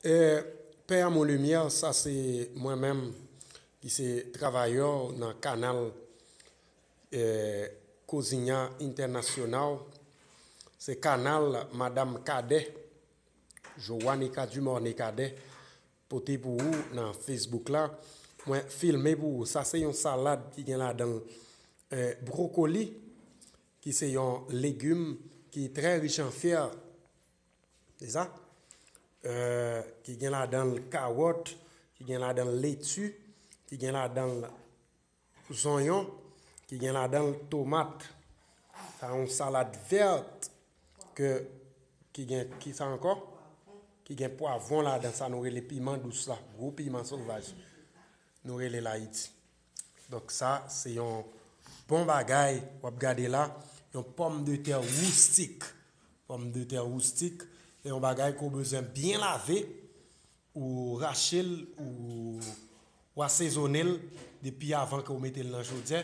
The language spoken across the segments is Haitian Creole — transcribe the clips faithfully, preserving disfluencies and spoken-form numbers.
E, Pè Amour Lumière, sa se mwen menm ki se travayè nan kanal e, Kozinnya International. Se kanal Madanm Cadet, Jowanica Dumornay Cadet, pote pou ou nan Facebook la. Mwen filme pou ou. Sa se yon salad ki gen ladan l e, brokoli, ki se yon legim ki trè rich an fè. Se sa? E, ki gen ladan l kawòt, ki gen ladan l leti, ki gen ladan l zonyon, ki gen ladan l tomat. Sa yon salad vèt ke, ki gen, ki sa ankò? Ki gen pwavwon ladan, sa nou rele piman dous la, gwo piman sovaj. Nou rele l Ayiti. Donk sa, se yon bon bagay w ap gade la, yon pòmdetè woustik. Pòmdetè woustik, se yon bagay ke w bezwen byen lave, ou rache l, ou, ou asezone l depi avan ke w mete l nan chodyè.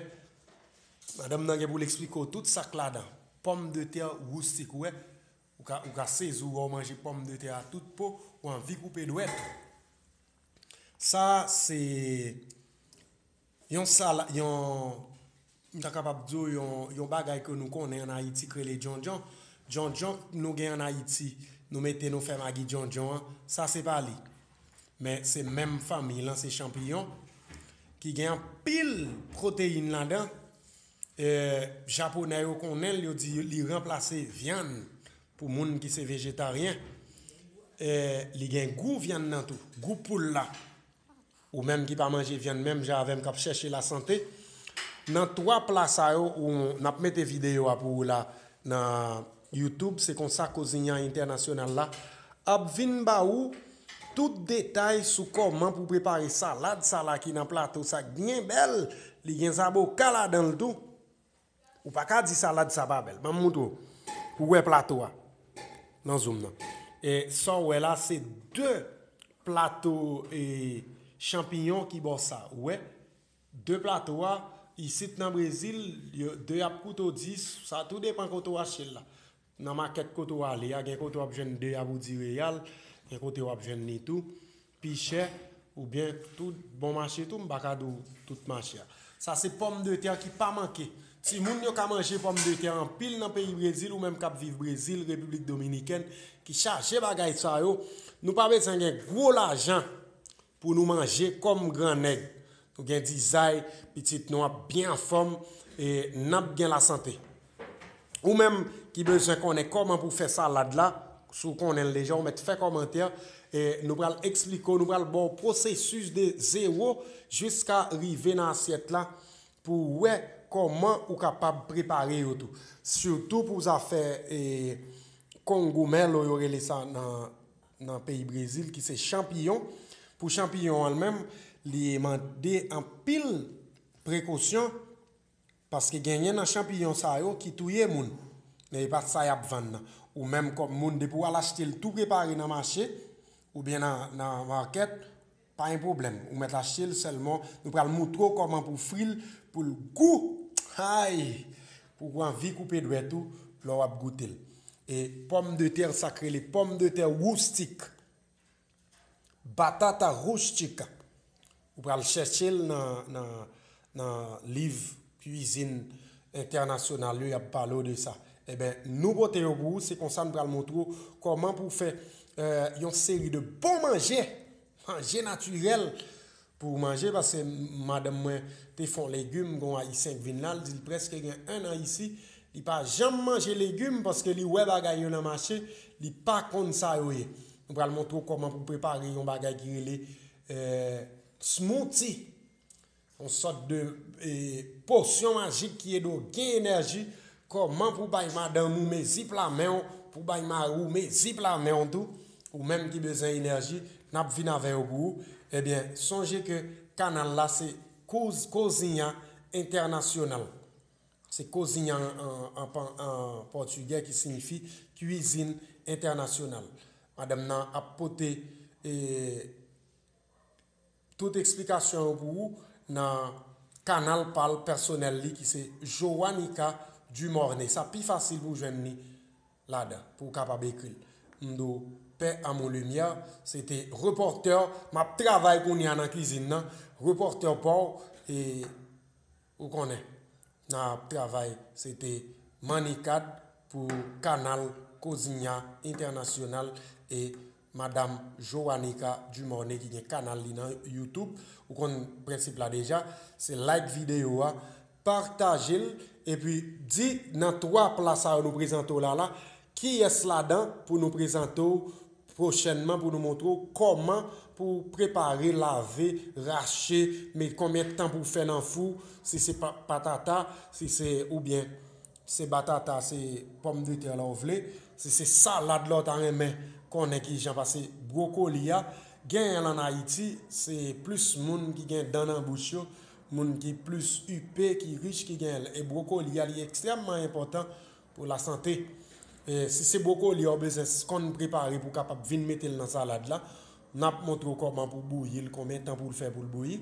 Madanm nan gen pou l eksplike w tout sa k ladan. Pòmdetè woustik, ou wè, ou ka, ou ka sezi w wè w manje pòmdetè a tout po, ou anvi koupe dwèt. Sa se yon sala, yon, m ta kapab di w yon, yon bagay ke nou konnen ann Ayiti k rele djondjon. Djondjon nou gen ann Ayiti, nou mete nou fè magi djondjon an, sa se pa li. Men se menm fanmiy lan, se chanpiyon ki gen anpil pwoteyin ladan. E, Japonè yo konnen l, yo di li ranplase vyann pou moun ki se vejetaryen. E, li gen gou vyann nan tou, gou poul la. Ou menm ki pa manje vyann menm jan avè m k ap chèche lasante, nan twa pla sa yo, ou, n ap mete videyo a pou ou la nan YouTube, se konsa Kozinnya Entènasyonal la ap vin ba ou tout detay sou kòman pou prepare salad sa la ki nan plato sa k byen bèl, li gen zaboka ladan l tou. Ou pa ka di salad sa pa bèl. Ban m montre w. Ou wè plato a nan zoom nan. E sa w wè la, se de plato e chanpiyon ki bò sa. Ou wè? De plato a, isit nan Brezil, yo, de ap koute w dis, sa tou depann kote w achte l la. Nan makèt kote w ale a, gen kote w ap jwenn de a pou di reyal, gen kote w ap jwenn li tou pi chè, oubyen tout bon mache tou, m pa ka di w tout mache a. Sa se pòmdetè ki pa manke. Timoun yo ka manje pòmdetè anpil nan peyi Brezil, ou menm k ap viv Brezil, Repiblik Dominikèn, ki chaje bagay sa yo. Nou pa bezwen gen gwo lajan pou nou manje kòm gran nèg. Nou gen dizay, pitit nou ap byen anfòm, e n ap gen lasante. Ou menm ki bezwen konnen kòman pou fè salad la, si w konnen l deja, ou mèt fè kòmantè, e nou pral eksplike w, nou pral ba w pwosesis de zewo jiska rive nan asyèt la pou w wè kòman ou kapab prepare yo tou. Sitou pou zafè e, cogumelo, yo rele sa nan, nan peyi Brezil, ki se chanpiyon. Pou chanpiyon an li menm, li mande anpil prekosyon, paske genyen nan chanpiyon sa yo ki touye moun. Men e pa sa y ap vann nan. Ou menm kòm moun, depi w al achte l tou prepare nan mache, oubyen nan, nan makèt, pa gen pwoblèm. Ou mèt achte l, sèlman nou pral moutre w kòman pou fri l, pou l gou. Ay! Pou w anvi koupe dwèt ou lè w ap goute l. E pòmdetè sa k rele pòmdetè woustik. Batata rústica. Ou pral chèche l nan, nan, nan liv kwizin entènasyonal yo, y ap pale w de sa. Enben, nou pote yo pou ou, se konsa n pral montre w kòman pou w fè e, yon seri de bon manje, manje natirèl pou w manje, paske madanm mwen te fè yon legim, gen yon Ayisyen k vin la, l di l prèske gen en an isi, li pa janm manje legim paske li wè bagay yo nan mache, li pa konn sa yo ye. Nou pral montre w kòman pou w prepare yon bagay ki rele e, smoothie. Yon sòt de e, posyon majik ki ede w gen enèji. Kòman pou bay madanm ou mezi pla men w, pou bay mari w mezi pla men w tou, ou menm ki bezwen enèji, n ap vin avè yo pou ou. Ebyen, sonje ke kanal la se Koz, Cozinha Internacional. Se Cozinha an, an, an, an pòtigè ki siyifi kwizin entènasyonal. Madanm nan ap pote e, tout eksplikasyon yo pou ou nan kanal pa l pèsonèl li ki se Jowanica Dumornay. Sa pi fasil pou w jwenn li ladan, pou w kapab ekri l. M di w, paix à mon lumière, se te repòtè, m ap travay kounye a nan kizin nan, repòtè pa w, e ou konnen, n ap travay, se te Mannikat pou kanal Kozinnya Entènasyonal e Madam Joanica Dumornay ki gen kanal li nan YouTube. Ou konn prensip la deja, se like videyo a, pataje l, epi di nan twa pla sa yo nou prezante w la la, kiyès ladan pou nou prezante w pwochènman, pou nou montre w kòman pou w prepare, lave, rache, men konbyen tan pou w fè nan fou, si se pa- patata, si se oubyen se batata, se pòmdetè la w vle, si se salad la w ta renmen konnen kijan, pase bwokoli a, genyen l ann Ayiti, se plis moun ki gen dan nan bouch yo, moun ki plis ipe, ki rich, ki genyen l. E bwokoli a, li ekstrèmman enpòtan pou lasante. E si se bwokoli a w bezwen konn prepare pou w kapab vin mete l nan salad la, n ap montre w kòman pou w bouyi l, konbyen tan pou l fè pou l bouyi.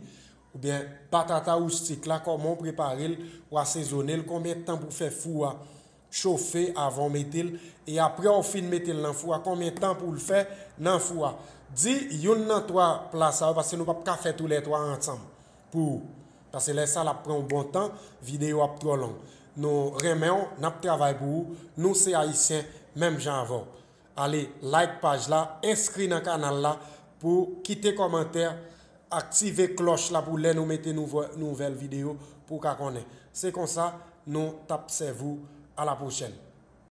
Oubyen patata roustik la, kòman w prepare l, w asezone l, konbyen tan pou w fè fou a chofe avan w mete l, e apre w fin mete l nan fou a, konbyen tan pou l fè nan fou a. Di youn nan twa pla sa yo, paske nou p ap ka fè toulètwa ansanm pou ou. Paske lè sa l ap pran yon bon tan, videyo ap twò long. Nou renmen w, n ap travay pou ou, nou se Ayisyen, menm jan avè w. Ale like paj la, enskri nan kanal la pou kite kòmantè, aktive klòch la pou lè nou mete nouvo- nouvèl videyo pou w ka konnen. Se konsa, nou t ap sèvi w. A la pwochèn.